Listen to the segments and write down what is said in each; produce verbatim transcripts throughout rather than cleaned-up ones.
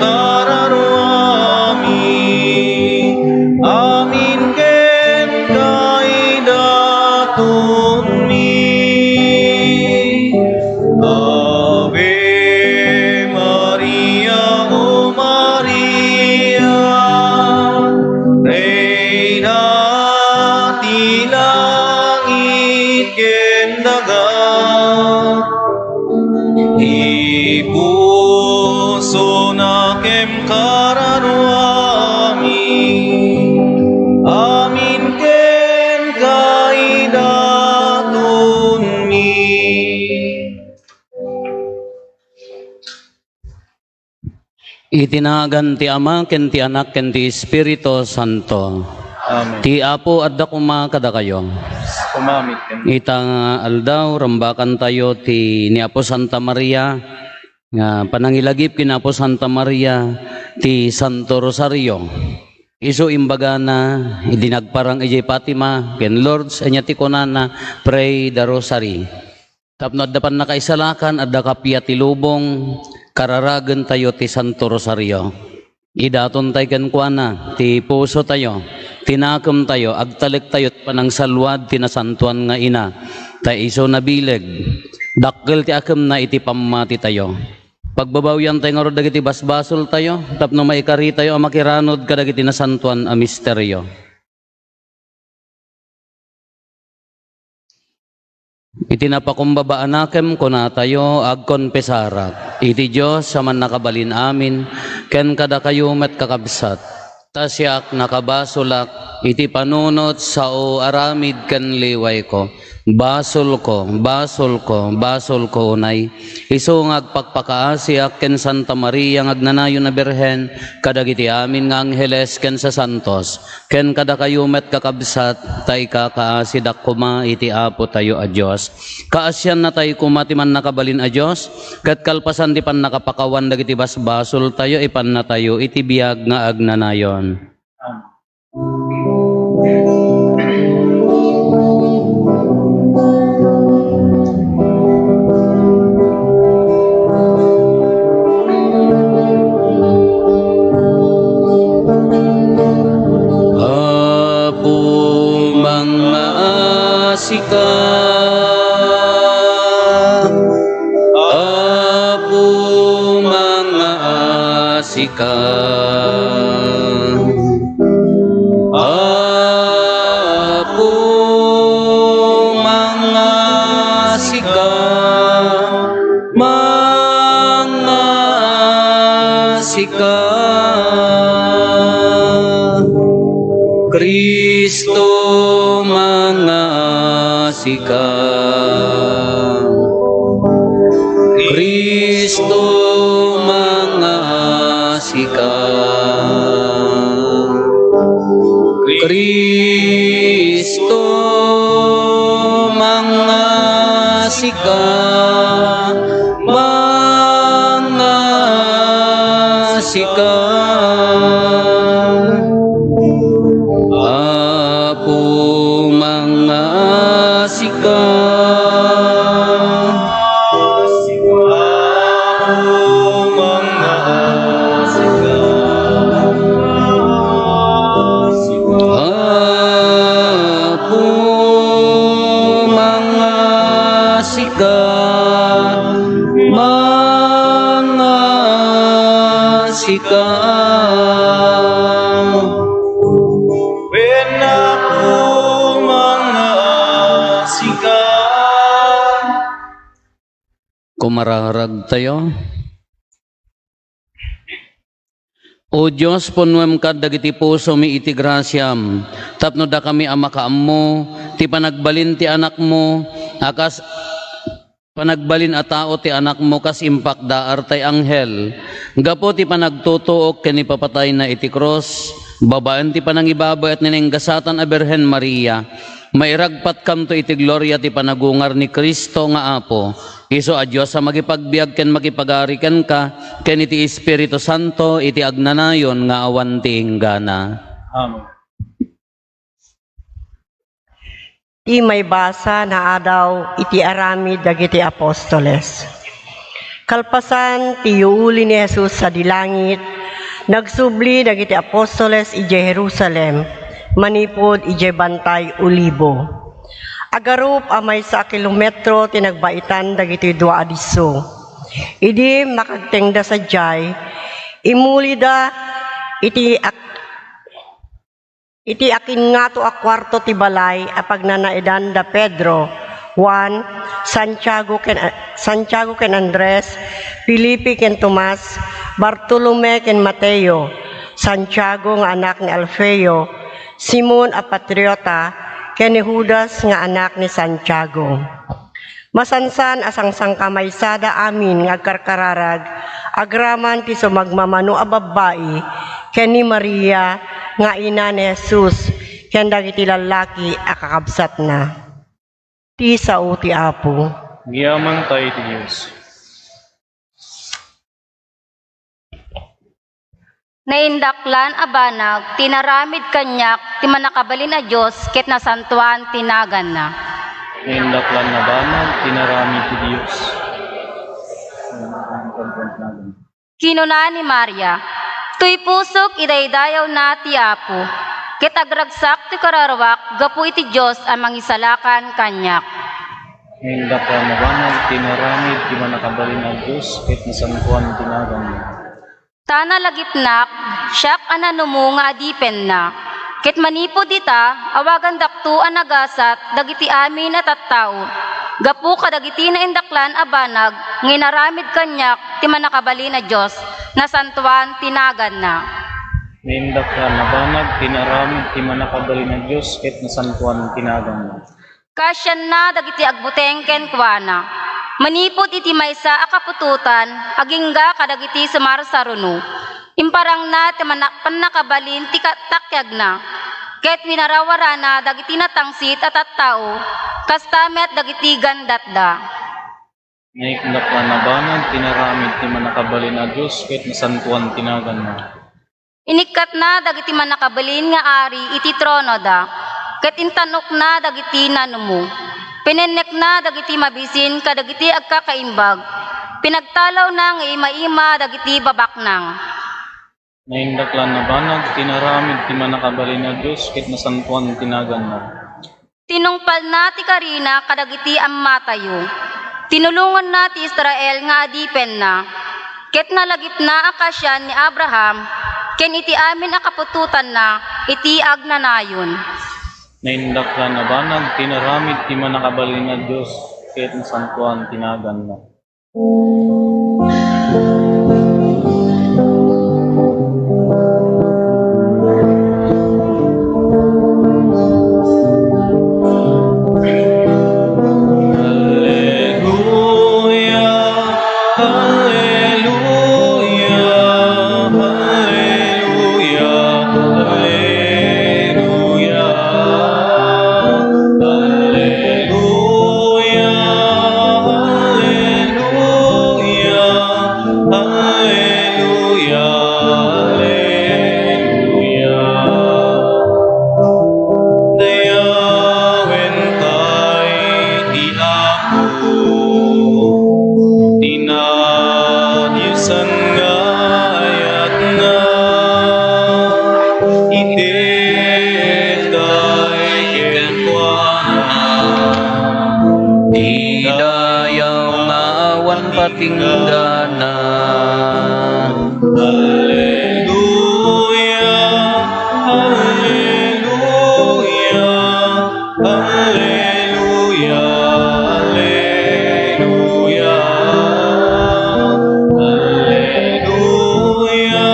kararuami, amin ken kaidatonmi. Ave Maria, O Maria, Reyna ti langit ken daga, ipusona ken kararuami, amin ken kaidatonmi. Iti nagan ti Ama, ken ti Anak, ken ti Espiritu Santo. Amen. Ti Apo adda koma kadakayo. Kumamit ken. Ita nga aldaw, rambakantayo ti ni Apo Santa Maria, nga panangilagip ken Apo Santa Maria, ti Santo Rosario. Isu imbagana, idi nagparang idiay Fatima, ken Lourdes, ania ti kunana, "Pray the Rosary." Tapno adda pannakaisalakan, adda kappia ti lubong, kararagentayo ti Santo Rosario. Idaton tay kenkuana ti pusotayo, ti nakemtayo, agtalektayo ti panangsalluad ti Nasantoan nga Ina, ta isu nabileg, dakkel ti akemna iti pammatitayo. Pagbabawian tay ngarud dagiti basbasoltayo, tapno maikaritayo a makiranud kadagiti nasantoan a misterio. Iti napakumbaba a nakem, kunatayo, agkonpesarak iti Dios a mannakabalin amin, ken kadakayo met, kakabsat, ta siak, nakabasolak iti panunot, sao, aramid ken liwayko. Basolko, basolko, basolko unay. Isu nga agpakpakaasiak ken Santa Maria nga agnanayon a Birhen, kadagiti amin nga angheles ken sasantos, ken kadakayo met, kakabsat, ta ikakaasidak koma iti Apotayo a Dios. Kaasiannatay koma ti Mannakabalin a Dios, ket kalpasan ti pannakapakawan dagiti basbasoltayo, ipannatayo iti biag nga agnanayon. Amen. Apo, mangngaasika. Apo, mangngaasika. Apo, mangngaasika, mangngaasika. Cristo, mangngaasika. Cristo, mangngaasika. Cristo, mangngaasika, mangngaasika. Apo, mangngaasika. Apo, mangngaasika, mangngaasika. Wen, Apo, mangngaasika. Kumararagtayo. O Dios, punnoem kad dagiti pusomi iti grasiam, tapno dakami a makaammo ti panagbalin ti Anakmo, a kas, panagbalin a tao ti Anakmo kas impakdaar tay anghel. Gapu ti panagtutuok ken ipapatayna iti krus, babaen ti panangibabaet ni nainggasatan a Birhen Maria, mairagpatkamto iti gloria ti panagungar ni Cristo nga Apo. Isu a Dios a makipagbiag ken makipagari kenka, ken iti Espiritu Santo, iti agnanayon nga awan ti inggana. Amen. Ti maibasa naadaw iti aramid dagiti apostoles. Kalpasan ti yuuli ni Jesus sadi langit, Nagsubli dagiti apostoles idiay Jerusalem manipud idiay Bantay Olibo. Agarup a maysa a kilometro ti nagbaitan dagitoy dua a disso. Idi makagtengda sadiay, immulida iti ak-, iti akingngato a kuarto ti balay a pagnanaedan da Pedro, Juan, Santiago ken, Santiago ken Andres, Felipe ken Tomas, Bartolome ken Mateo, Santiago nga anak ni Alfeo, Simon a Patriota, ken ni Judas nga anak ni Santiago. Masansan a sangsangkamaysada amin nga agkarkararag agraman ti sumagmamano a babbai ken ni Maria nga ina ni Jesus ken dagiti lallaki a kakabsatna. Ti sao ti Apo. Agyamankami iti Dios. Naindaklan a banag ti inaramid kaniak ti Mannakabalin a Dios ket nasantoan ti naganna. Naindaklan a banag ti inaramid ti Dios. Kinuna ni Maria, "Toy pusok idaydayawna ti Apo, ket agragsak ti kararuak gapu iti Dios a mangisalakan kaniak." Naindaklan a banag ti inaramid ti Mannakabalin a Dios ket nasantoan ti naganna. Ta nalagipnak, siak a nanumo nga adipenna. Ket manipud ita, awagandakto a nagasat dagiti amin a tattao. Gapu kadagiti naindaklan a banag nga inaramid kaniak ti Mannakabalin a Dios, nasantoan ti naganna. Naindaklan a banag ti inaramid ti Mannakabalin a Dios ket nasantoan ti naganna. Kaasianna dagiti agbuteng kenkuana. Manipud iti maysa a kaputotan, agingga kadagiti sumarsaruno. Imparangna ti mana-, pannakabalin ti ka-, takyagna, ket winarawarana dagiti natangsit a tattao, kasta met dagiti gandatda. Naindaklan a banag ti inaramid ti Mannakabalin a Dios ket nasantoan ti naganna. Inikkatna dagiti mannakabalin nga ari iti tronoda, ket intan-okna dagiti nanumo. Pinennekna dagiti mabisin kadagiti agkakaimbag. Pinagtalawna nga ima-ima dagiti babaknang. Naindaklan a banag ti inaramid ti Mannakabalin a Dios ket nasantoan ti naganna. Tinungpalna ti karina kadagiti ammatayo. Tinulonganna ti Israel nga adipenna, ket nalagipna a kaasian ni Abraham ken iti amin a kaputotanna iti agnanayon. Naindaklan a banag ti inaramid ti Mannakabalin a Dios ket nasantoan ti naganna. Alleluia, alleluia, alleluia, alleluia. Alleluia, alleluia, alleluia, alleluia. Dayawenta ti Apo, ti nadiosan nga ayatna. Itedda kenkuana ti dayaw nga awan patinggana. Alleluia, alleluia, alleluia, alleluia. Alleluia,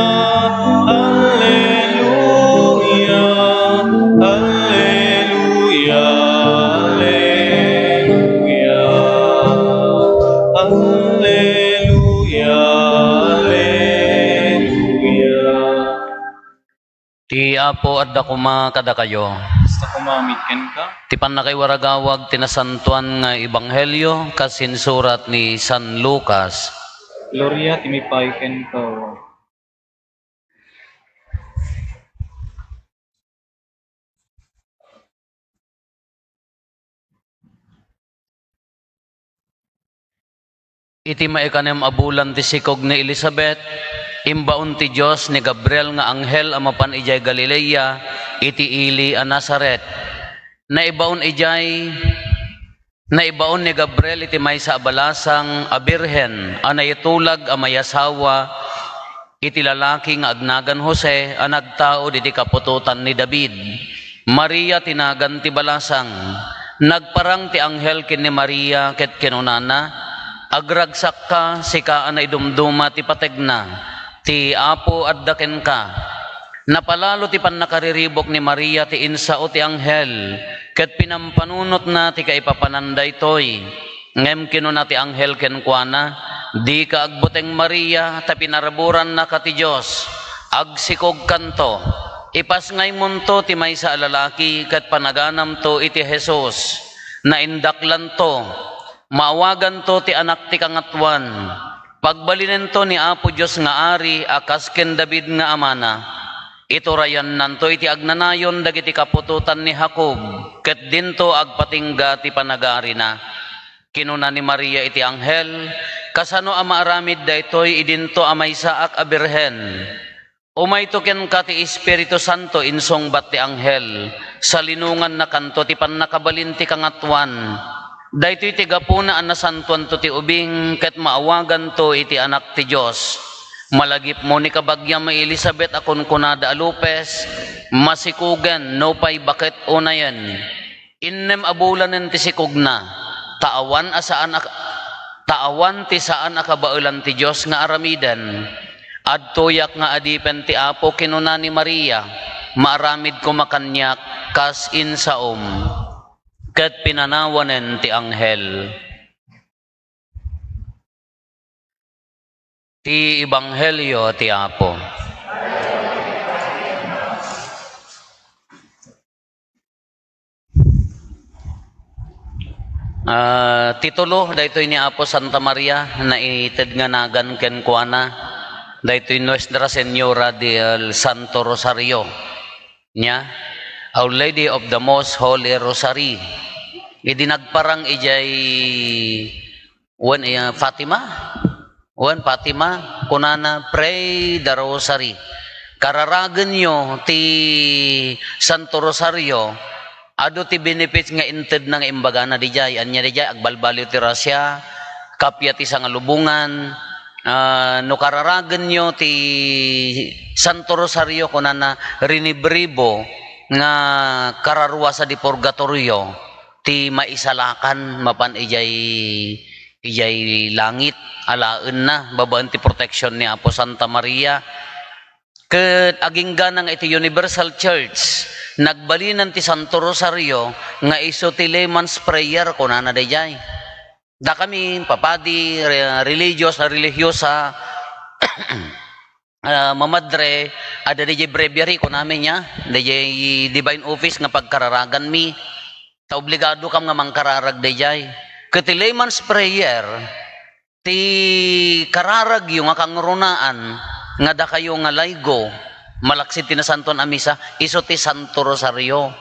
alleluia, alleluia, alleluia. Alleluia, alleluia. Ti Apo adda koma kadakayo. Kasta koma met kenka. Ti pannakaiwaragawag ti Nasantoan nga Ebanghelio kas insurat ni San Lucas. Gloria ti maipaay kenka, Apo. Iti maikanem a bulan ti sikog ni Elisabet, Imbaon ti Dios ni Gabriel nga anghel a mapan idiay Galilea, iti ili a Nazaret. Naibaon idiay, naibaon ni Gabriel iti maysa a balasang a birhen a naitulag a mayasawa iti lalaki nga agnagan Jose a nagtaud iti kaputotan ni David. Maria ti nagan ti balasang. Nagparang ti anghel ken ni Maria ket kinunana, "Agragsakka, sika a naidumduma ti pategna. Ti Apo adda kenka." Napalalo ti pannakariribuk ni Maria ti insao ti anghel, ket pinampanunotna ti kaipapanan daytoy. Ngem kinuna ti anghel kenkuana, "Dika agbuteng, Maria, ta pinaraburannaka ti Dios. Agsikogkanto. Ipasngaymonto ti maysa a lalaki ket panaganamto iti Jesus. Naindaklanto. Maawaganto ti Anak ti Kangatoan. Pagbalinento ni Apo Dios nga Ari a kas ken David nga amana. Iturayannanto iti agnanayon dagiti kaputotan ni Jacob, ket dinto agpatingga ti panagarina." Kinuna ni Maria iti anghel, "Kasano a maaramid daytoy idinto a maysaak a birhen? Umayto kenka ti Espiritu Santo," insungbat ti anghel. "Salinongannakanto ti pannakabalin ti Kangatoan. Daytoy ti gapuna a nasantoanto ti ubing ket maawaganto iti Anak ti Dios. Malagipmo ni kabagiam a Elisabet a kunkunada a lupes, masikogen nupay baket unayen. Innem a bulanen ti sikogna, ta awan a saan a, ta awan ti saan a kabaelan ti Dios nga aramiden. Adtoyak nga adipen ti Apo," kinuna ni Maria, "maaramid koma kaniak kas insaom." Ket pinanawanen ti anghel. Ti Ebanghelio ti Apo. Ah, ti tulo, daytoy ni Apo Santa Maria, naited nga nagan kenkuana. Daytoy Nuestra Señora del Santo Rosario. Nia, Our Lady of the Most Holy Rosary. Idi nagparang idiay, wen, eh, Fatima? Wen, Fatima, kunana, "Pray the Rosary." Kararagenyo ti Santo Rosario, adu ti benefits nga intedna nga imbagana didiay. Ania didiay, agbalbaliw ti rasya, kapia ti sangalubongan, ah, no kararagenyo ti Santo Rosario, kunana, rinibribo nga kararua sadi purgatorio ti maisalakan mapan idiay, idiay langit, alaenna, babaen ti protection ni Apo Santa Maria. Ket aginggana nga iti Universal Church, nagbalinan ti Santo Rosario nga isu ti Layman's Prayer, kunana daydiay. Dakami, papadi, re-, religious, religiosa, ah, mamadre, adda daydiay breviary, kunami nia, daydiay divine office nga pagkararaganmi. Ta obligado kam nga mangkararag daydiay. Ket ti Layman's Prayer, ti kararagyo nga kangrunaan nga dakayo nga laygo, malaksid ti Nasantoan a Misa, isu ti Santo Rosario.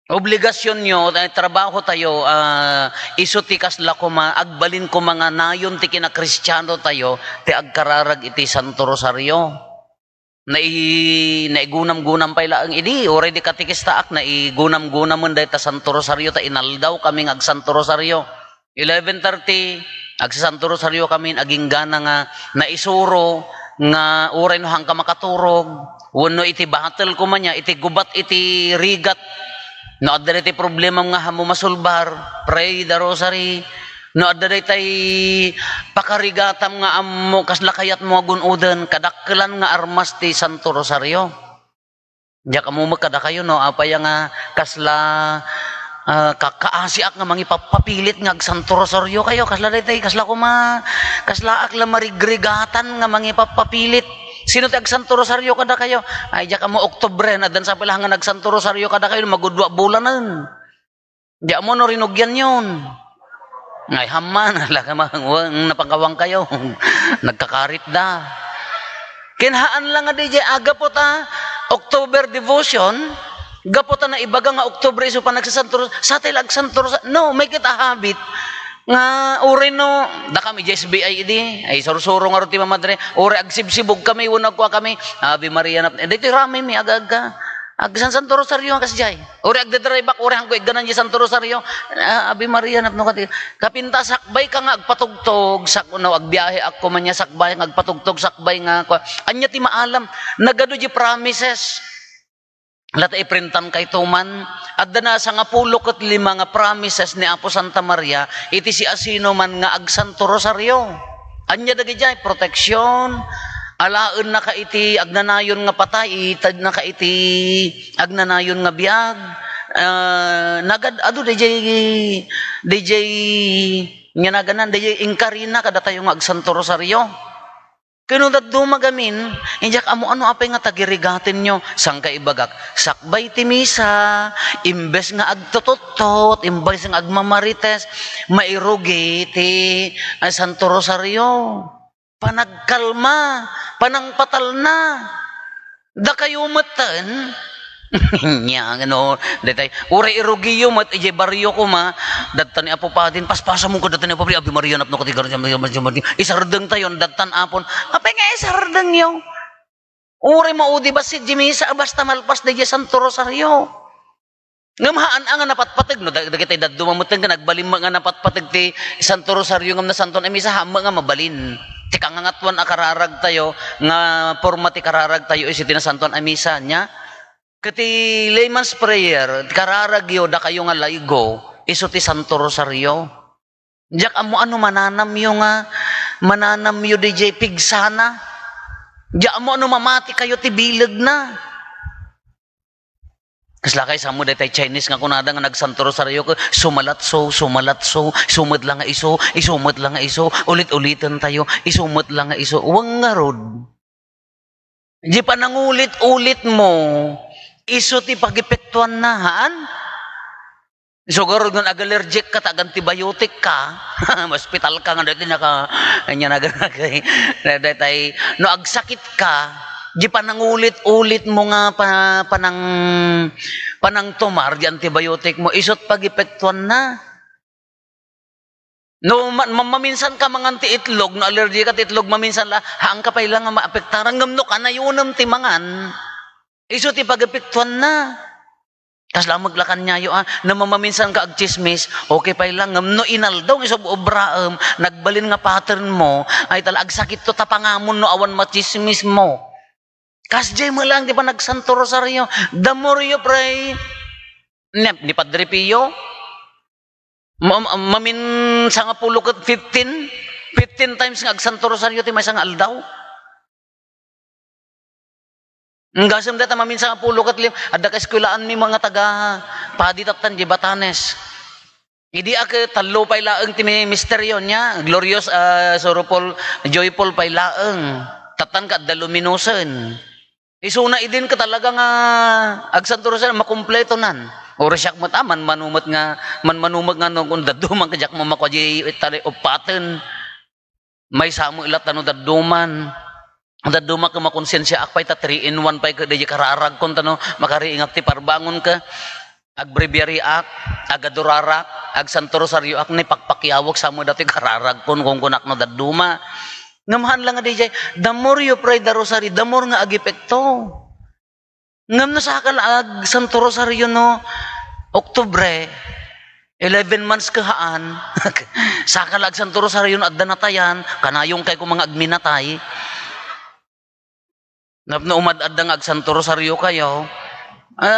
Obligasionyo, eh, trabahotayo, ah, isu ti kasla koma, agbalin koma nga nayon ti kinakristianotayo ti agkararag iti Santo Rosario. Nai-, naigunam-gunam pay laeng idi, uray di katekista ak, naigunam-gunamen dayta Santo Rosario, ta inaldaw kami nga agsanto Rosario. Eleven thirty, agsasanto Rosario kami, aginggana nga naisuro nga uray no haanka makaturog, wenno iti batel koma nia, iti gubat iti rigat, no adda daytoy problemam nga haanmo masolbar, pray the rosary. No adda daytay pakarigatam nga ammo, kasla kayatmo nga gun-oden, kadakkelan nga armas ti Santo Rosario. Diak ammo met kadakayo, no, apay nga kasla, ah, ka-, kaasiak nga mangipappapilit nga agsanto rosariokayo, kasla daytay, kasla koma, kaslaak la marigrigatan nga mangipappapilit. Sino ti agsanto rosario kadakayo? Ay, diak ammo, Oktubre, addan sa pila nga nagsanto rosario kadakayo, magudua bulanen. Di ammo no rinugianyon. Ngay, hamman, ala ka ma-, wa-, napangkawangkayo. Nagkakarit da. Kinhaan lang nga di jay agapo ta October devotion, gapo ta naibaga nga October isu panagsasanto Ros-, sa tayo la agsanto Ros-, no, make it a habit. Nga, uray no, dakami, S B I idi, ay sursuro ngarud ti mamadre, uray agsibsibog kami, wenno agkua kami, Ave Maria, nap-, daytoy ramay mi, aga-aga. Agsan-Santo Rosario nga kasdiay. Uray agdadrive-ak, uray haanko igganan diay Santo Rosario, ah, Ave Maria, napno kati. Kapinta, sakbay ka nga agpatugtog, sak-, no, agbiahe ako man niya, sakbay nga agpatugtog, sakbay nga, kua-, ania ti maalam? Nagadu diay promises. Lata iprintan kayto man, adda na sangapulo ket lima nga promises ni Apo Santa Maria iti siasinoman nga agsanto rosario. Ania dagidiay? Proteksion, alaennaka iti agnanayon nga patay, itednaka iti agnanayon nga biag. Ah, nagad-adu diay, diay, nga naganan, diay inkarina kadatayo nga agsanto rosario. Ken no dadduma gamin, diak ammo no apay nga tagirigatenyo. Saan ka ibagak? Sakbay ti misa, imbes nga agtututtot, imbes nga agmamarites, mairugi ti, ah, Santo Rosario. Panagkalma, panangpatalna. Dakayo metten, nia, ano, daytay, uray irugiyo met idiay barrio koma, dadta ni Apo Padin, paspasam koma dadta ni Apo Padin, Ave Maria, napno kati, isardengtayon, dadtan apon, apay nga isardengyo? Uray maudi bassit diay misa, basta malpas daydiay Santo Rosario. Ngem haan a nga napatpateg, no, dag-, dagiti dadduma metten nga nagbalin met nga napatpateg ti Santo Rosario ngem Nasantoan a Misa, haan met nga mabalin. Ti kangangatoan a kararagtayo, nga porma ti kararagtayo isu ti Nasantoan a Misa, nia? Ket ti layman's prayer, ti kararagyo, dakayo nga laygo, isu ti Santo Rosario. Diak ammo no mananamyo nga, mananamyo diay pigsana. Diak ammo no mamatikayo ti bilegna. Kasla kay, samo daytay Chinese nga kunada nga nagsanto rosario ket sumalatso, sumalatso, isu met la nga isu, isu met la nga isu, ulit-uliten tayo, isu met la nga isu. Wen ngarud, diay panangulit-ulit mo, isu ti pagepektuanna, haan? Isu garud nga ag-allergic ka, ta ag-antibiotic ka, ma-hospital ka nga daytoy naka-, ania, naganagay. Daytay, no agsakit ka, diay panangulit-ulit mo nga pa-, panang-, panangtumar diay antibiotic mo, isu't pagepektuanna. No ma-, ma-, maminsan ka mangan ti itlog, no allergic ka ti itlog, maminsan la, haan ka pay la nga maapektaran, ngem no kanayonem ti mangan, isu ti pagepektuanna. Kasla met la kaniayo, a, no mamaminsan ka agtsismis, okay pay la, ngem no inaldaw nga isub-obraem, nagbalin nga pattern mo, ay tala, agsakitto ta pangamon no awan matsismis mo. Kasdiay met laeng ti panagsanto rosario. The more you pray, ni, ni Padre Pio, ma-, ma-, mamin sangapulo ket fifteen, fifteen times nga agsanto rosario ti maysa nga aldaw. Ngem gasem dayta mamin sangapulo ket lim-, adda kaeskwelaan mi nga taga-padi tattan diay Batanes. Idi a ket tallo pay laeng ti mi-, misterio, nia, glorious, a, sorrowful, joyful pay laeng. Tattan ket adda luminosen. Isuna idin ket talaga nga agsanto rosario, makumpletonan. Uray siak met, a, manmano met nga, manmano met nga no, kun dadduma ket diak makua diay tali uppaten. Maysa met latta no dadduman. Dadduma ket makonsensiaak pay ta three in one pay ket diay kararagkon ta no makariingak ti parbangon ket agbreviaryak, agadurarak, agsanto rosarioak, ni pakpakiawek sa met datoy kararagkon, kunkunak no dadduma. Ngem haan la nga diay, the more you pray the rosary, the more nga agepekto. Ngem no saka la agsanto rosario no Oktubre, eleven months ket haan, saka la agsanto rosario no adda natayan, kanayon kay koma nga agminatay. Nap-, no umad-adda nga agsanto rosario kayo, a,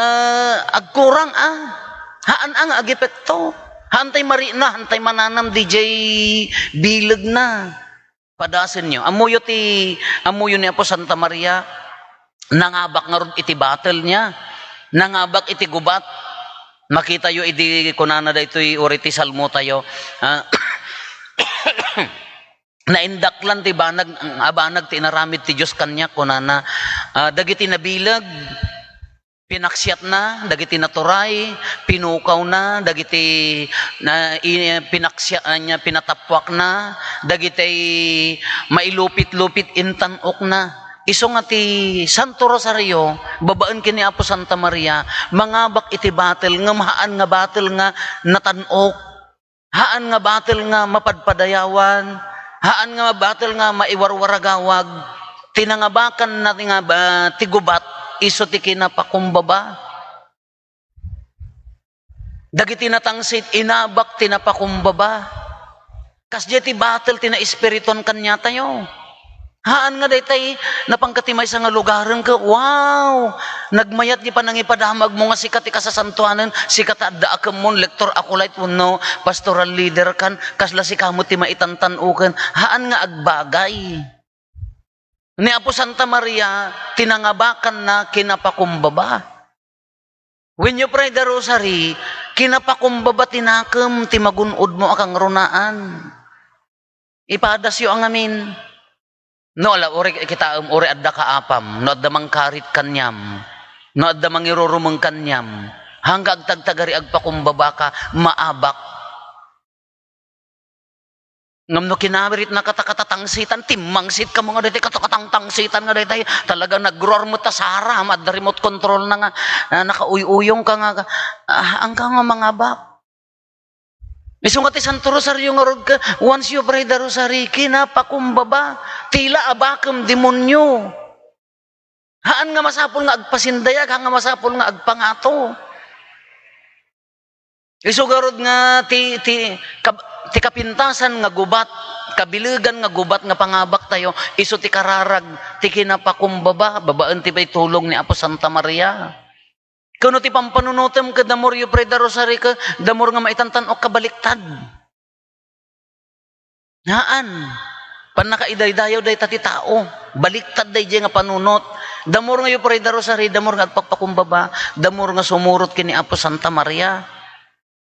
agkurang, a. Haan a nga agepekto. Haantay marikna, haantay mananam diay bilegna. Padasenyo. Ammoyo ti, ammoyo ni Apo Santa Maria, nangabak ngarud iti battle niya. Nangabak iti gubat. Makitayo idi kunana daytoy, uray ti salmo tayo. A, naindaklan ti banag, a banag ti inaramid ti Dios kaniak, kunana, a, dagiti nabileg, pinaksiatna dagiti naturay, pinukawna dagiti na-, i-, pinaksia-, ania, pinatappuakna dagiti mailupit-lupit intan-okna. Isu nga ti Santo Rosario, babaen ken ni Apo Santa Maria, mangabak iti battle, ngem haan nga battle nga natan-ok. Haan nga batel nga mapadpadayawan, haan nga batel nga maiwarwaragawag, ti nangabakanna nga ba, ti gubat, isu ti kinapakumbaba. Dagiti natangsit, inabak ti napakumbaba. Kasdiay ti batel ti naespirituan kaniatayo. Haan nga daytay, napanka ti maysa nga lugaren ket, wow! Nagmayat ti panangipadamagmo nga sika ti kasasantoanen, sika ti adda a kemmon, lektor, acolyte wenno pastoral leader kan, kasla sika met ti maitantan-oken. Haan nga agbagay. Ni Apo Santa Maria, ti nangabakanna kinapakumbaba. When you pray the rosary, kinapakumbaba ti nakem ti magun-odmo a kangrunaan. Ipadasyo a ngamin. No, ala, uri kitaem, uri adda kaapam, no adda mangkarit kaniam, no adda mangirurumeng kaniam, hangga agtagtagari agpakumbabaka, maabak. Ngem no kinaritnaka ta katatangsitan, timmangsitkamo nga daytoy, kato katangtangsitan nga daytoy, talaga nagruar met ta Sara, adda remote control na nga, ah, nakauy-uyong ka nga, ah, angka nga mangabak. Isu nga ti Santo Rosario ngarud ka, once you pray the Rosary, kinapakumbaba, tila abakem demonyo. Haan nga masapul nga agpasindayag, haan nga masapul nga agpangato. Isu garud nga ti, ti, kab-, ti kapintasan nga gubat, kabilegan nga gubat nga pangabaktayo, isu ti kararag ti kinapakumbaba, babaen ti pay tulong ni Apo Santa Maria. Kuno ti pampanunotem ket the more you pray the rosary ket the more nga maitantan-ok kabaliktad. Haan. Pannakaidaydayaw dayta ti tao. Baliktad daydiay nga panunot. The more nga you pray the rosary, the more nga agpakpakumbaba, the more nga sumurot ken ni Apo Santa Maria.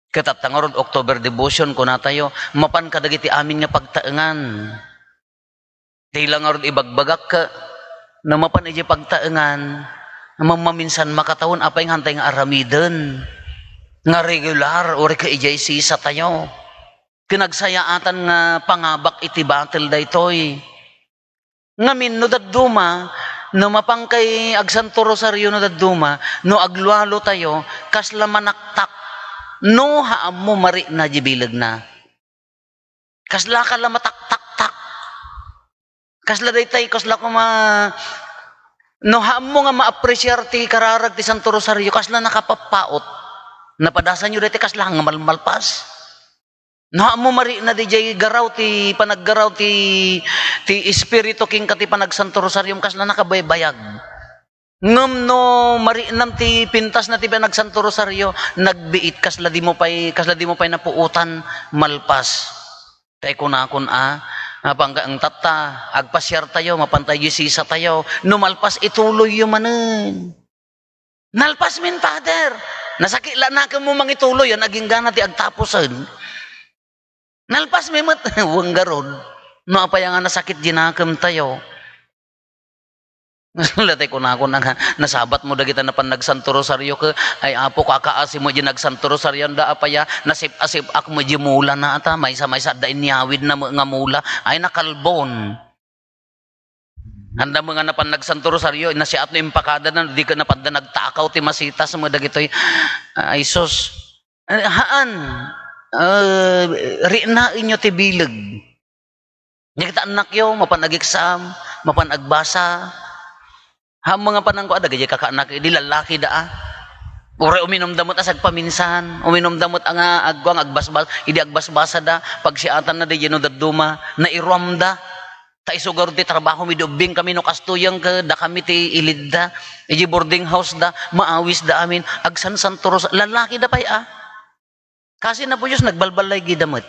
Ket adda ngarud October devotion, kunatayo, mapan kadagiti amin nga pagtaengan. Tila ngarud ibagbagak, no mapan idiay pagtaengan, mammaminsan makatawen, apay nga hantay nga aramiden nga regular, uri ka idiay sisatayo. Kinagsayaatan nga pangabak iti batel daytoy. Ngamin, no dadduma, no mapankay agsanto rosario no dadduma, no aglualo tayo, kasla manaktak, no haammo marikna di bilegna. Kasla ka la mataktaktak. Kasla daytay, kasla koma, no haammo nga ma-appreciar ti kararag ti Santo Rosario, kasla nakapappaot. Napadasanyo daytay, kasla nga malmalpas. No haammo marikna didiay garaw ti panaggaraw ti, ti Espiritu kenka ti panagsanto Rosariom, kasla nakabaybayag. Ngem no mariknam ti pintasna ti panagsanto Rosario, nagbiit, kasla dimo pay, kasla dimo pay napuotan, malpas. Tay kunakon a, apang ka, ang tatta, agpasiartayo, mapantayo, sisatayo, no malpas, ituloyyo manen. Nalpas min, Father. Nasakit la nakemmo mangituloy, yan aginggana ti agtapusen. Nalpas mi met, wen garud. No apay nga nasakit di nakemtayo. Latay kunakon nga, nasabat mo dagita napan nagsanto rosario ke, ay Apo, kakaasi mo di nagsanto rosario, anda apaya, nasip-asip-ak mo di mula na ata, maysa-maysa da inyawid na nga mula, ay nakalbon. Anda mo nga napan nagsanto rosario, nasiat no impakada na, di ka napan da nagtakaw ti masitas mo dagitoy. Ay, sus. Eh, haan. Eh, riknaenyo ti bileg. Dagita annakyo, mapan ag-exam, mapan agbasa. Haan nga panangko, adda gayay kakaanak, idi lallaki da, ah. Uray uminum da met a sagpaminsan, uminum da met a nga agkuan, agbasbas, idi agbasbasa da, pagsiatan na da, no dadduma, nairuam da. Ta isu garud ti trabaho mi, idi ubbing kami no kastoyen, ke dakami ti ilid da, idi boarding house da, maawis da amin, agsansanto rosa-, lallaki da pay, ah. Kasi Apo Dios, nagbalballay gida met.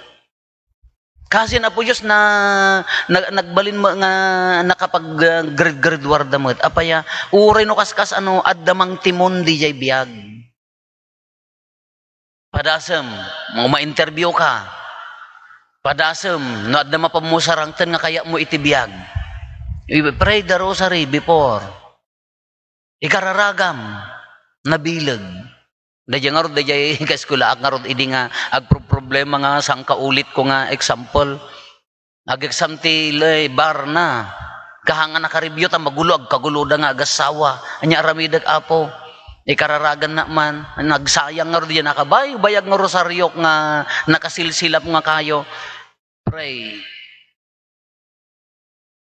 Kasi Apo Dios na, na, nagbalin mo nga nakapag, ah, grade, grade war da met. Apaya, uray no kaskas ano, adda mangtimon didiay biag. Padasem, mo ma-interview ka. Padasem, no adda mapammusarangten nga kayat mo iti biag. You pray the rosary before. Ikararagam, nabileg. Daydiay ngarud, daydiay kaeskulaak ngarud idi nga agproproblema nga sangkaulit ko nga example. Ag-exam ti lay bar na. Kaha nga nakaribyo ta magulo, agkagulo da nga agassawa. Anya aramidek, Apo. Ikararaganna man, nagsayang ngarud diay nakabaybayag nga rosariok nga nakasilsilap nga kayo. Pray.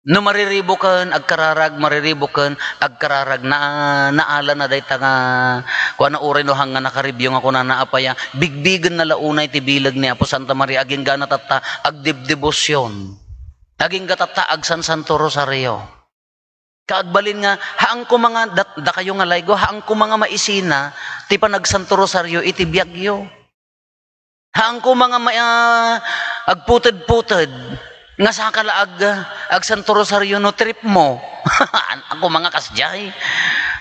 No mariribuken, agkararag, mariribuken, agkararag. Na-, naalana dayta nga, kuana, uray no hangga nakaribyo nga kunana, apay a, bigbigenna la unay ti bileg ni Apo Santa Maria, agingga tatta, agdebdebosion. Agingga tatta, agsansanto rosario. Kaagbalin nga, haan koma nga, dat-, dakayo nga laygo, haan koma nga maisina ti panagsanto rosario iti biagyo. Haan koma nga ma-, ah, agputedputed nga saka la ag-, agsanto rosario no trip mo. Haan koma nga kasdiay.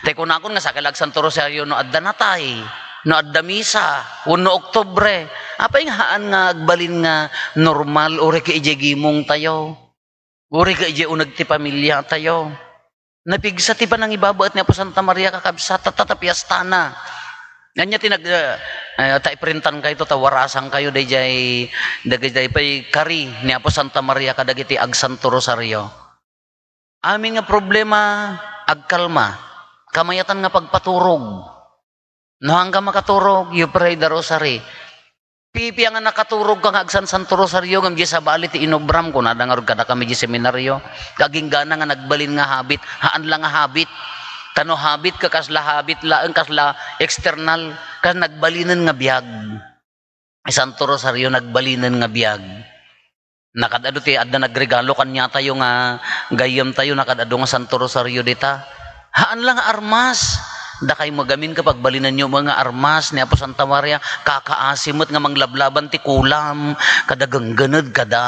Tay kunakon nga saka la agsanto rosario no adda natay, no adda misa, wenno Oktubre. Apay nga haan nga agbalin nga normal, uray ket idiay gimong tayo. Uray ket idiay uneg ti pamiliatayo. Napigsa ti panangibabaet ni Apo Santa Maria, kakabsat, tatta ta piestana. Ania ti nag-, eh, eh, ta iprintan kayto, ta warasan kayo daydiay, dagiti pay kari ni Apo Santa Maria kadagiti agsanto rosario. Amin nga problema, agkalma. Kamayatan nga pagpaturog. No hangga makaturog, you pray the rosary. Pipian nga nakaturog ka nga agsansanto rosario ngem di sabali ti inobram, kunada ngarud kadakami di seminario. Kaginggana nga nagbalin nga habit, haan la nga habit. Ta no habit ka, kasla habit laeng, kasla external, kas nagbalinen nga biag. Santo Rosario, nagbalinen nga biag. Nakaad-adu ti adda nagregalo kaniatayo nga gayyemtayo, nakaad-adu nga Santo Rosario dita. Haan la nga armas. Dakay mo gamin, kapagbalinenyo met nga armas ni Apo Santa Maria, kakaasi met nga manglablaban ti kulam, kada genggened, kada,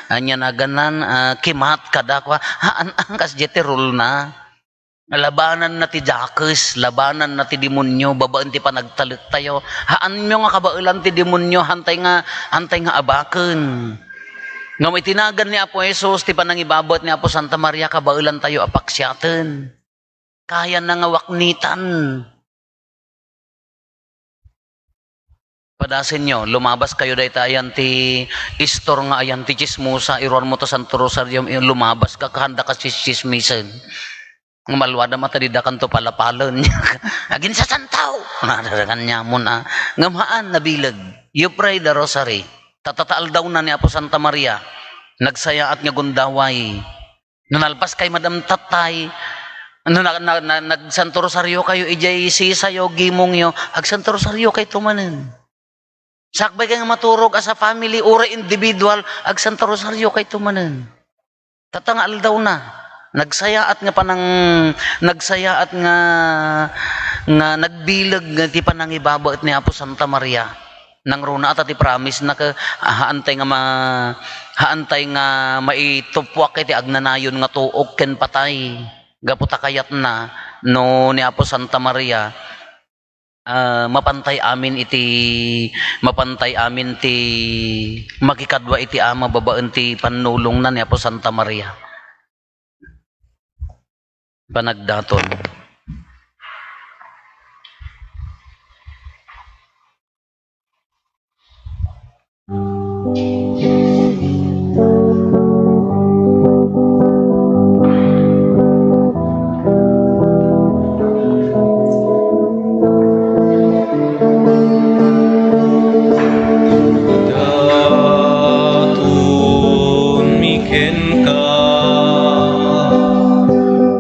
ania naganan, ah, kimat, kada kua. Haan, ah, kasdiay ti rule na. Labananna ti dakes, labananna ti demonio babaen ti panagtalektayo. Haanyo nga kabaelan ti demonio, hantay nga, hantay nga abaken. Ngem iti nagan ni Apo Jesus, ti panangibabaet ni Apo Santa Maria, kabaelantayo a paksiaten. Kayanna nga waknitan. Padasenyo, lumabas kayo dayta ayan ti istor nga ayan ti tsismosa, iruarmo to Santo Rosario, lumabas ka, kaanda ka tsismisen. Nga malwada mata didakanto palapalen. Aginsasantaw! Nadadakan niya mo na. Ngem haan, nabileg. You pray the rosary. Tatata aldawna ni Apo Santa Maria. Nagsayaat nga gundaway. No nalpas kay madamtatay, no na, na, na, nagsanto rosario kayo, idiay sisayo, gimongyo, agsanto rosario kayto manen. Sakbay kay nga maturog as a family, uray individual, agsanto rosario kayto manen. Tatta nga aldawna, nagsayaat nga panang-, nagsayaat nga, nga nagbileg nga ti panangibabaet ni Apo Santa Maria. Nangruna ata ti promise na ka, haantay nga ma-, haantay nga maitupwak iti agnanayon nga tuok ken patay. Gapu ta kayatna no ni Apo Santa Maria, ah, mapantay amin iti, mapantay amin ti makikadua iti Ama babaen ti pannulongna ni Apo Santa Maria. Panagdaton. Datonmi kenka,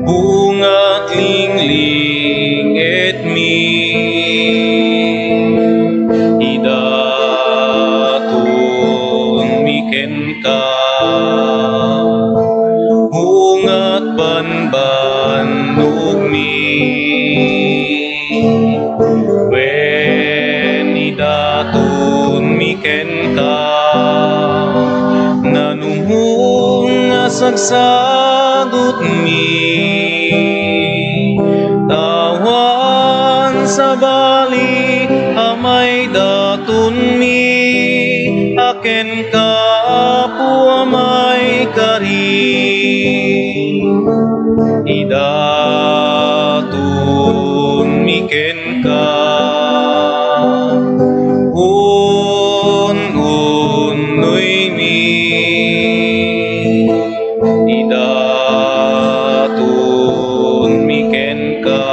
bungat linglingetmi, idatonmi kenka, bungat banbannogmi. Wen idatonmi kenka, nanungnung a sagsagutmi, awan sabali a maidatonmi a kenka, Apo a maikari. Idatonmi kenka, un-unnoymi. Idatonmi kenka,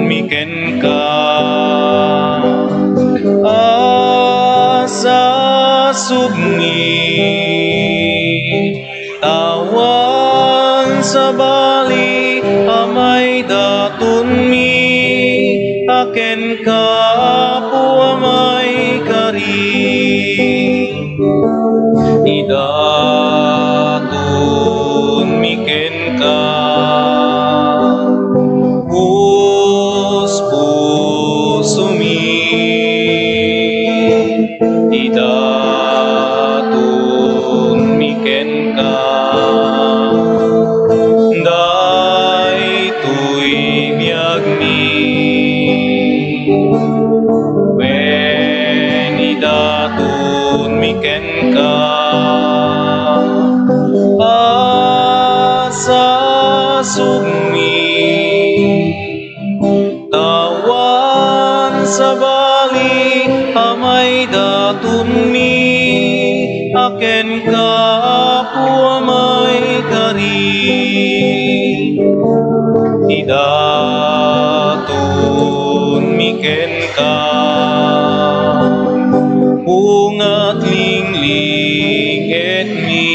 mi kenka, a sasukmi, awan sabali a maidatonmi, a kenka, Apo a maikari. Idatonmi kenka, puspusomi. Idatonmi kenka, daytoy biagmi. Wen idatonmi kenka, a sasukmi, awan sabali a maidatonmi, a kenka, Apo a maikari. Idatonmi kenka, bungat linglingetmi.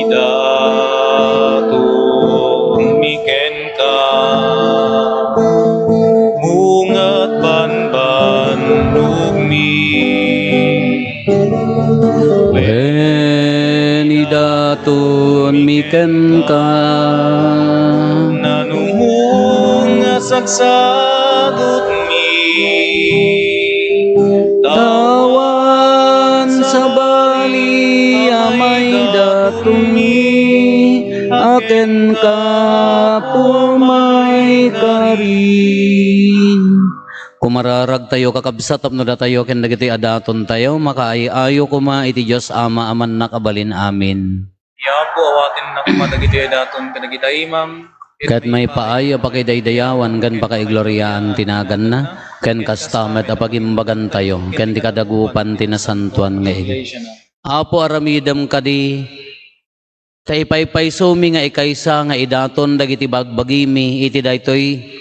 Idatonmi kenka, bungat banbannogmi. Wen idatonmi kenka, nanumong a sagsagutmi, awan sabali a maidatonmi, a kenka, Apo a maikari. Kumararagtayo, kakabsat, tapno datayo ken dagitoy a datontayo, makaay-ayo koma iti Dios Ama a Mannakabalin. Amen. Ti Apo, awatenna koma dagitoy a daton kadagita imam, ket maipaay a pakidaydayawan ken pakaigloriaan ti naganna, ken kasta met a pagimbagantayo ken ti kadagupan ti nasantoan nga iglesia. Apo, aramidem kadi, ta ipaypaysomi nga ikaysa nga idaton dagiti bagbagimi iti daytoy,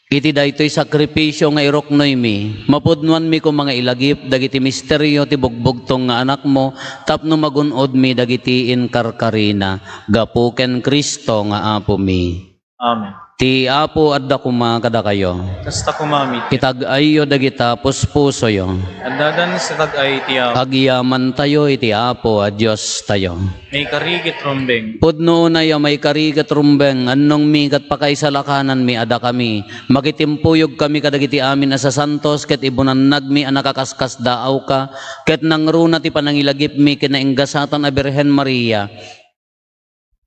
iti daytoy sakrifisio nga iruknoymi. Mapudnoanmi koma nga ilagip dagiti misterio ti bugbugtong nga Anakmo tapno magun-odmi dagiti inkarkarina. Gapu ken Cristo nga Apomi. Amen. Ti Apo adda koma kadakayo. Kasta koma met. Itag-ayyo dagita puspusoyo. Addadan sa tag-ay ti Apo. Agyamantayo iti Apo a Diostayo. Maikari ket rumbeng. Pudno unay a maikari ket rumbeng, annongmi ket pakaisalakananmi a dakami. Makitimpuyogkami kadagiti amin a sasantos ket ibunannagmi a nakaskasdaawka, ket nangruna ti panangilagipmi ken nainggasatan a Birhen Maria.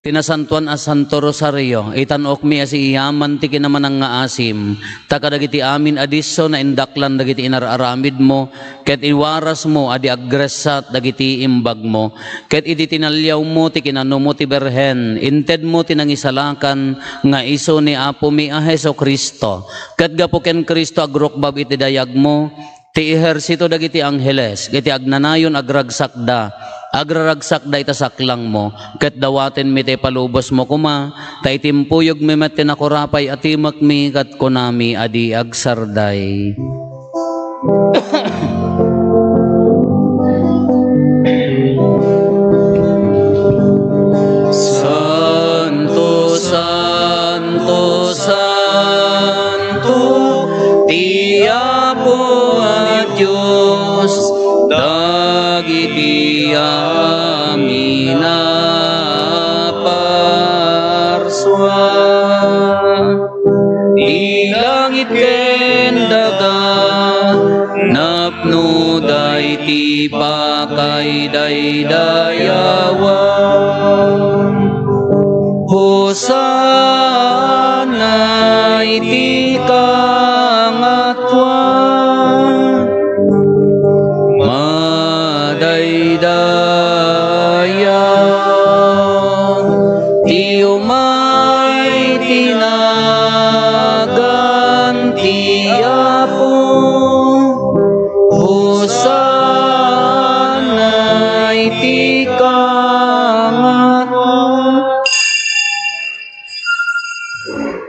Ti Nasantoan a Santo Rosario, itan-okmi a siiyaman ti kinamanangngaasim, ta kadagiti amin a disso naindaklan dagiti inar-aramidmo, ket iwarasmo a di agressat dagiti imbagmo, ket idi tinaliawmo ti kinanumo ti Birhen, intedmo ti nangisalakan nga isu ni Apomi a Jesu-Cristo, ket gapu ken Cristo agrukbab iti dayagmo, ti ehersito dagiti angheles iti agnanayon agragsakda, agraragsakda ita saklangmo, ket dawatenmi ti ipalubosmo koma, ta itimpuyogmi met ti nakurapay a timekmi ket kunami a di agsarday. Santo, Santo, Santo, ti Apo a Dios, dagiti amin a parsua. Ti langit ken daga, napnoda iti pakaidaydayawan. Hosanna iti kangatoan. Madaydaya ti umay ti nagan ti Apo. Hosanna iti kangatoan.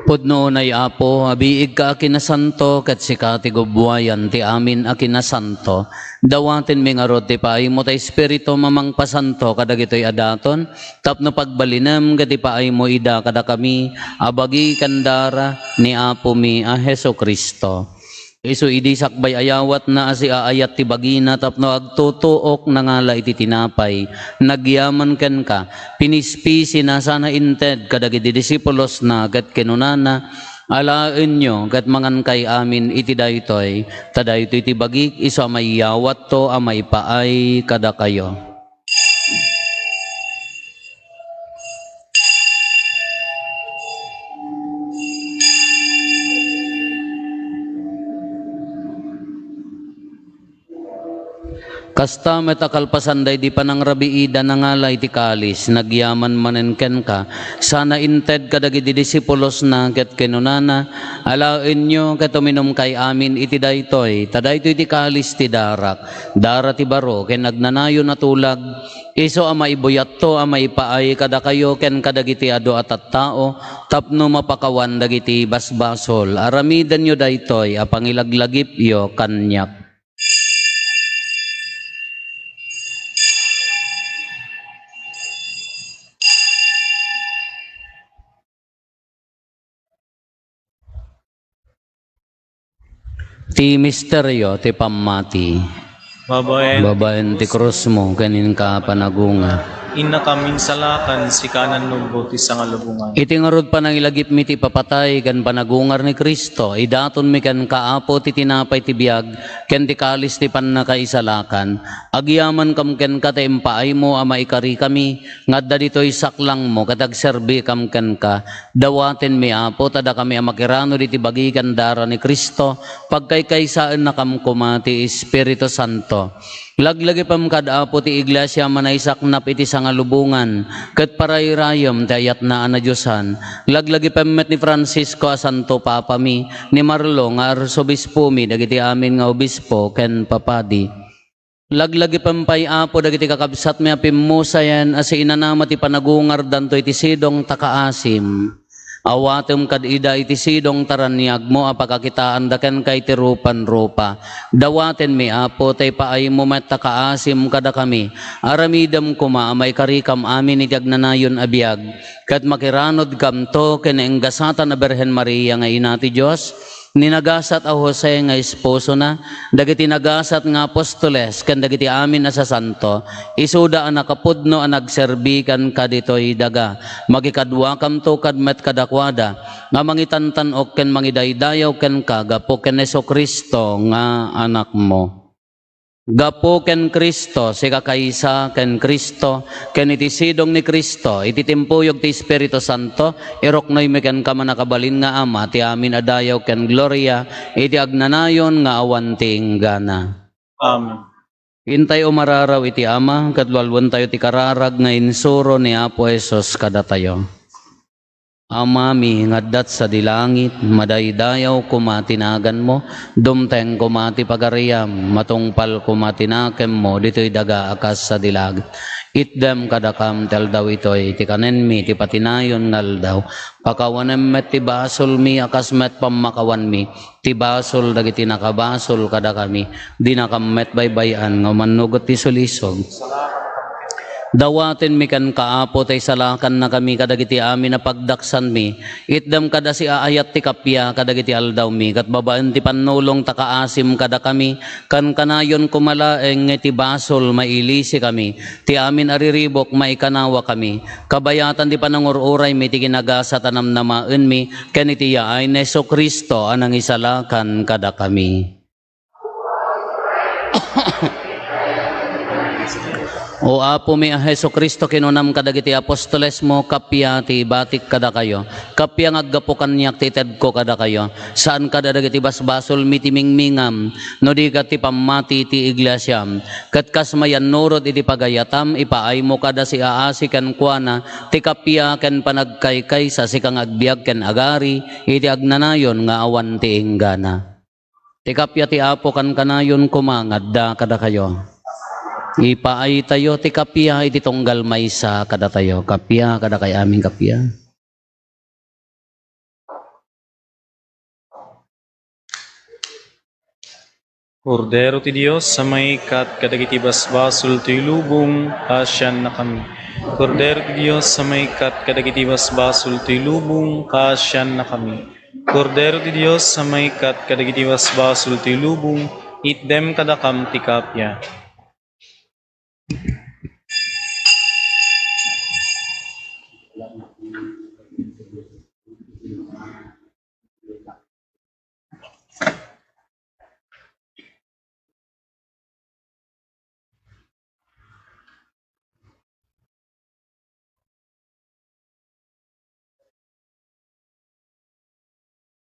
Pudno unay, Apo, a biigka a kinasanto, ket sika ti gubbuayan ti amin a kinasanto. Dawatenmi ngarud ti paaymo ta Espiritum a mangpasanto kadagitoy a daton, tapno pagbalinem ket ipaaymo ida kadakami a bagi ken dara ni Apomi a Jesu-Cristo. Isu idi sakbay ayawatna a siaayat ti bagina tapno agtutuok, nangala iti tinapay, nagyaman kenka, pinispisina sana inted kadagiti disipulosna ket kinunana, "Alaenyo ket mangankay amin iti daytoy, ta daytoy ti bagik isu a maiyawatto a maipaay kadakayo." Kasta met a kalpasan daydi panangrabiida, nangala iti kalis, nagyaman manen kenka, sana inted kadagiti disipulosna ket kinunana, "Alaenyo ket uminumkay amin iti daytoy, ta daytoy ti kalis ti darak, dara ti baro ken agnanayon a tulag, isu a maibuyatto a maipaay kadakayo ken kadagiti adu a tattao tapno mapakawan dagiti basbasol. Aramidenyo daytoy a pangilaglagipyo kaniak." Ti misterio ti pammati. Babaen, babaen ti krusmo ken inka panagungar. Innakam insalakan, sika nannubbo ti sangalubongan. Iti ngarud panangilagipmi ti ipapatay ken panagungar ni Cristo, idatonmi kenka, Apo, ti tinapay ti biag ken ti kalis ti pannakaisalakan. Agyamankam kenka ta impaaymo a maikarikami nga adda ditoy saklangmo ket agserbikam kenka. Dawatenmi, Apo, ta dakami a makiranod iti bagi ken dara ni Cristo, pagkaykaysaennakam koma ti Espiritu Santo. Laglagipem kad, Apo, ti iglesia a manaisaknap iti sangalubongan, ket parayrayem ti ayatna a nadiosan. Laglagipem met ni Francisco a Santo Papami, ni Marlo nga Arsobispomi, dagiti amin nga obispo ken papadi. Laglagipem pay, Apo, dagiti kakabsatmi a pimmusayen a siinanama ti panagungardanto iti sidong ta kaasim. Awatem kad ida iti sidong ta raniagmo a pakakitaanda kenka iti rupan-rupa. Dawatenmi, Apo, ta ipaaymo met ta kaasim kadakami. Aramidem koma a maikarikam amin iti agnanayon a biag, ket makiranodkamto ken naenggasatan a Birhen Maria nga Ina ti Dios, ni nagasat a Jose nga esposona, dagiti nagasat nga apostoles, ken dagiti amin a sasanto, isuda a nakapudno a nagserbi kenka ditoy daga. Makikaduakamto kad met kadakuada, nga mangitantan-ok ken mangidaydayaw kenka gapu ken Jesu-Cristo nga Anakmo. Gapu ken Cristo, sikakaysa ken Cristo, ken iti sidong ni Cristo, iti timpuyog ti Espiritu Santo, iruknoymi kenka, mannakabalin nga Ama, ti amin a dayaw ken gloria, iti agnanayon nga awan ti inggana. Amen. Intay umararaw iti Ama, ket lualuentayo ti kararag nga insuro ni Apo Jesus kadatayo. Amami nga adda sadi langit, madaydayaw koma ti naganmo, dumteng koma ti pagariam, matungpal koma ti nakemmo ditoy daga a kas sadi langit. Itdem kadakam ti aldaw itoy ti kanenmi ti patinayon nga aldaw. Pakawanem met ti basolmi a kas met pammakawanmi ti basol dagiti nakabasol kadakami. Dinakam met baybay-an nga umannugot ti sulisog. Dawatenmi kenka, Apo, ta isalakannakami kadagiti amin a pagdaksanmi. Itdem kad a siaayat ti kappia kadagiti aldawmi, ket babaen ti pannulong ta kaasim kadakami, kankanayon koma laeng nga iti basol mailisikami. Ti amin a riribuk maikanawakami. Kabayatan ti panangur-uraymi ti kinagasat a namnamaenmi ken iti yaay ni Jesu-Cristo a nangisalakan kadakami. O Apomi a Jesu-Cristo, kinunam kadagiti apostolesmo, kappia ti ibatik kadakayo. Kappia nga aggapu kaniak ti itedko kadakayo. Saan kada dagiti basbasolmi ti mingmingam, no di ket ti pammati ti iglesiam. Ket kas mayannurot iti pagayatam, ipaaymo kada siaasi kenkuana ti kappia ken panagkaykaysa, sika nga agbiag ken agari iti agnanayon nga awan ti inggana. Ti kappia ti Apo kankanayon koma nga adda kadakayo. Ipaaytayo ti kappia iti tunggal maysa kadatayo. Kappia kadakay amin, kappia. Kordero ti Dios a mangikkat kadagiti basbasol ti lubong, kaasiannakami. Kordero ti Dios a mangikkat kadagiti basbasol ti lubong, kaasiannakami. Kordero ti Dios a mangikkat kadagiti basbasol ti lubong, itdem kadakam ti kappia.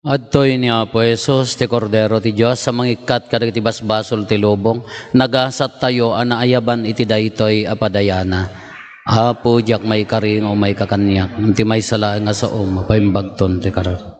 Adtoy ni Apo Jesus, ti Kordero ti Dios a mangikkat kadagiti basbasol ti lubong. Nagasattayo a naayaban iti daytoy a padayana. Apo, diak maikari nga umayka kaniak, ngem ti maysa laeng nga saom, mapaimbagton ti kararag.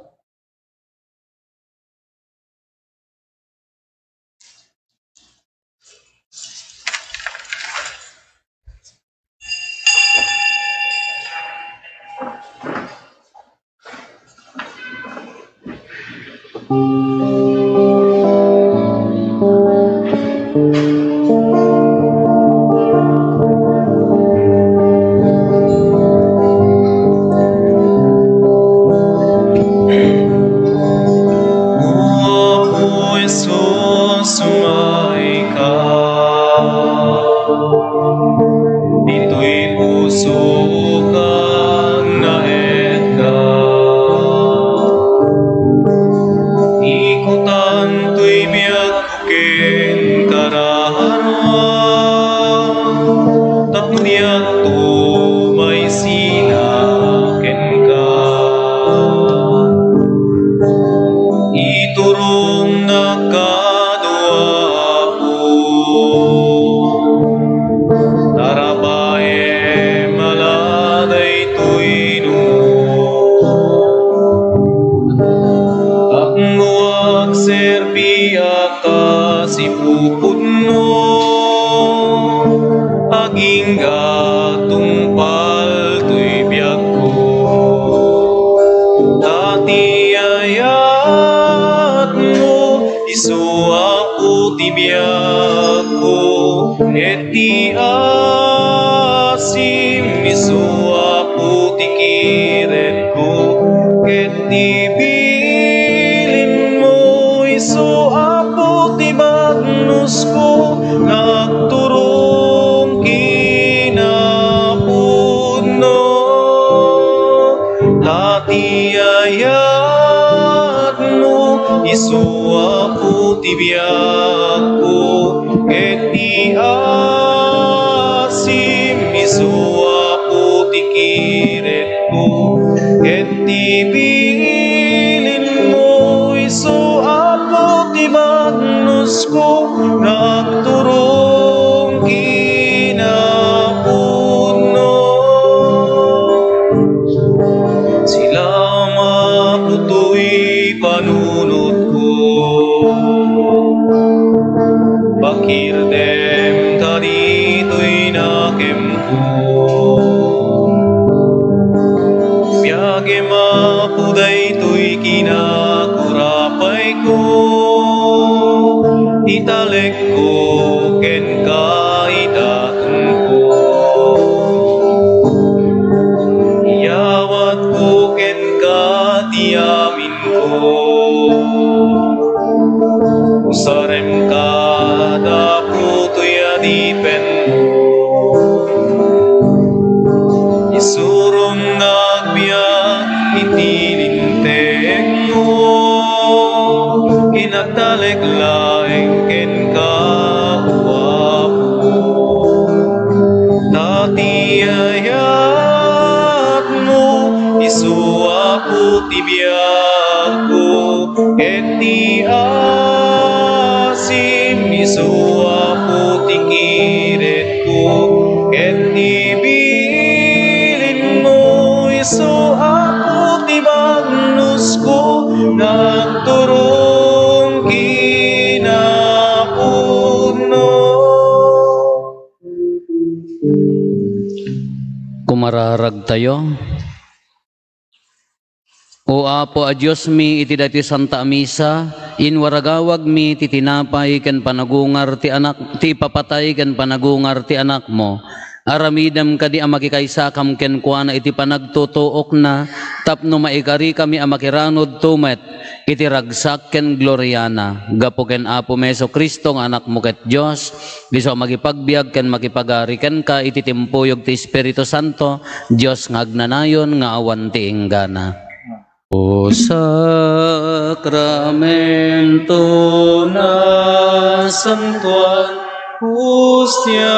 O Apo Jesus, umayka. Ditoy pusok agnaedka. Ikutan toy biag ken kararua, tapno diakto maisina kenka. Iturongnak kano, Apo, tarabaem a la daytoy numo. Tapno agserbiak kas ipupudno, agingga tungpal toy biagko. Ta ti ayatmo, isu Apo ti biagko, ket ti asim, isu Apo ti kiretko, ket ti bilinmo, isu Apo ti bagnosko, nga agturong kinapudno. Ta ti ayatmo, isu Apo ti biagko, ket ti asim, isu Apo ti kiretko, ket ti bilinmo, isu Apo ti bagnosko, nga agturong kinapudno. Silaam, Apo, toy panunotko. Pakirdem ta ditoy nakemko. Biagem, Apo, daytoy kinakurapayko. Italekko kenka ita tungko. Iyawatko kenka ti aminko. Usaremka, Apo, toy adipenmo. Isurom nga agbiag iti linteengmo. Ket agtalek laeng kenka, O Apo. Ta ti ayatmo, isu Apo ti biagko, ket ti asim, isu Apo ti kiretko, ket ti bilinmo, isu Apo ti bagnosko, nga agturong kinapudno. Kumararagtayo. O Apo a Diosmi, iti daytoy Santa a Misa, inwaragawagmi ti tinapay ken panagungar ti Anak, ti ipapatay ken panagungar ti Anakmo. Aramidem kadi a makikaysakam kenkuana iti panagtutuokna, tapno maikarikami a makiranudto met iti ragsak ken gloriana. Gapu ken Apomi Jesu-Cristo nga Anakmo ket Dios, isu a makipagbiag ken makipagari kenka iti timpuyog ti Espiritu Santo, Dios nga agnanayon nga awan ti inggana. O sakramento, nasantoan, hostiana,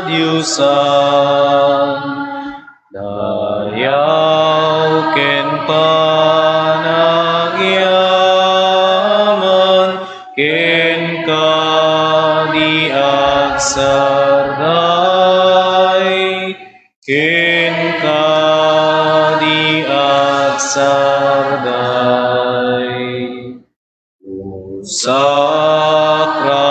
diosan, dayaw ken panagyaman, kenka di agsarday, kenka di agsarday. O sakramento,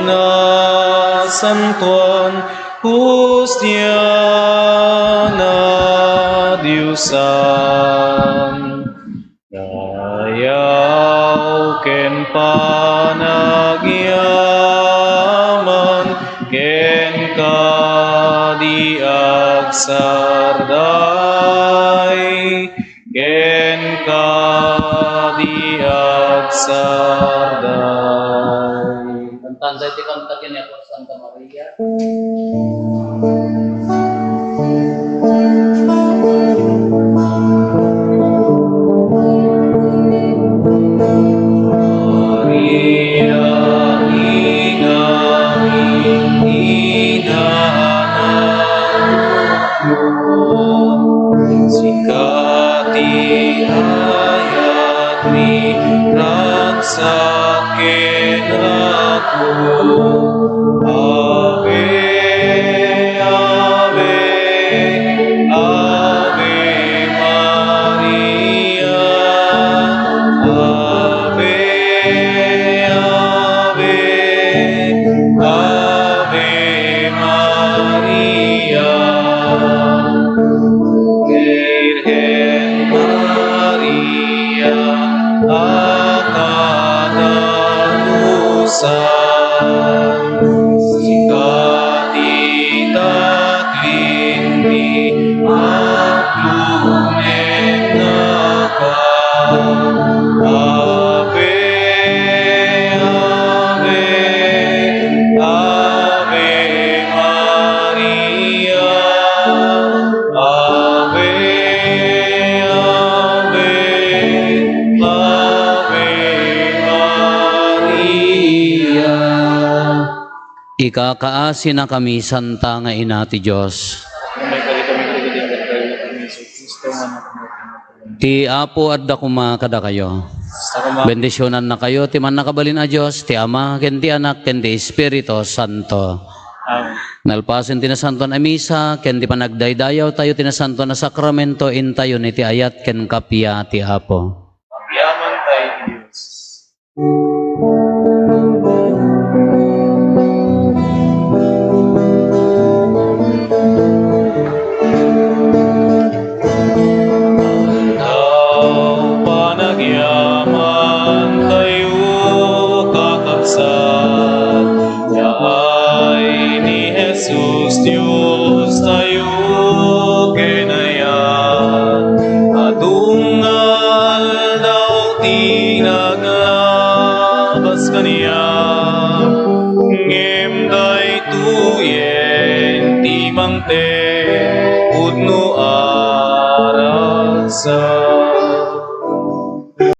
nasantoan, hostiana, diosan, dayaw ken panagyaman, kenka di agsarday, kenka di agsarday. Kantaanda iti kanta ken ni Apo Santa Maria. Maria, ingami, ida Sika ti ayatmi, ragsak ken raku. Ave, ave, Ave Maria. Ave, ave, Ave Maria. Birhen Maria, a kadakusan, sika ti taklinmi, agtumengngaka. Ave, ave, Ave Maria. Ave, ave, Ave Maria. Ikakaasinakami, Santa nga Ina ti Dios. Umay kadi kami, kadi kadi, kadi kadi, Jesu Cristo, nga anak mo. Ti Apo adda koma kadakayo. Basta koma. Bendisionannakayo ti Mannakabalin a Dios, ti Ama, ken ti Anak, ken ti Espiritu Santo. Amen. Nalpasen ti Nasantoan a Misa, ken ti panagdaydayawtayo ti Nasantoan a Sakramento, intayon iti ayat ken kappia ti Apo. Agyaman tayo ti Dios. Aldaw panagyaman tayo, kakabsat, yaay ni Jesus, Dios tayo ken ayat. Adun nga aldaw ti naglabas kaniak, ngem daytoyen ti mangted pudno a ragsak.